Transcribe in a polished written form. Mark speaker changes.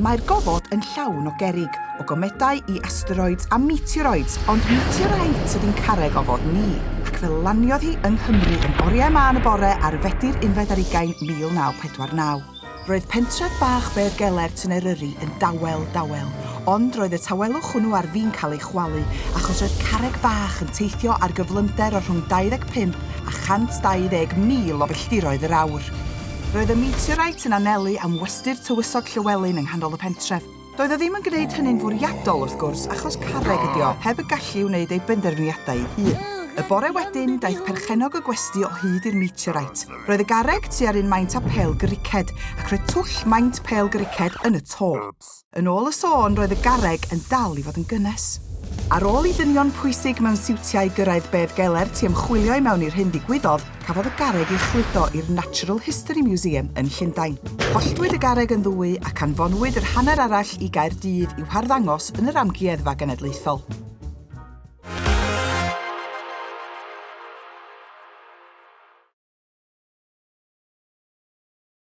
Speaker 1: Mae'r gofod yn llawn o gerrig, o gomedau i asteroids a meteoroids, ond meteorite ydy'n carreg ofod ni, ac fe laniodd hi yng Nghymru yn oriau mân y bore ar Fedi'r unfed ar ugain 1949. Roedd pentref bach Beddgelert yn Eryri yn dawel, dawel, ond roedd y tawelwch hwnnw ar fin cael ei chwalu, achos roedd carreg fach yn teithio ar gyflymder o rhwng 25 a 120 mil o filltiroedd yr awr. Roedd y meteorite yn anelu am westy'r Tywysog Llywelyn yng nghanol y pentref. Doedd o ddim yn gwneud hynny'n fwriadol, wrth gwrs, achos carreg ydi o, heb y gallu i wneud ei benderfyniadau ei hun. Y bore wedyn, daeth perchennog y gwesty o hyd i'r meteorite. Roedd y garreg tua'r un maint â phêl griced, ac roedd twll maint pêl griced yn y to. Yn ôl y sôn, roedd y garreg yn dal i fod yn gynnes. Ar ôl i ddynion pwysig mewn siwtiau gyrraedd Bedd Gelert i ymchwilio i mewn i'r hyn ddigwyddodd, cafodd y garreg ei chludo i'r Natural History Museum yn Llundain. Holltwyd y garreg yn ddwy ac anfonwyd yr hanner arall i Gaerdydd i'w harddangos yn yr Amgueddfa Genedlaethol.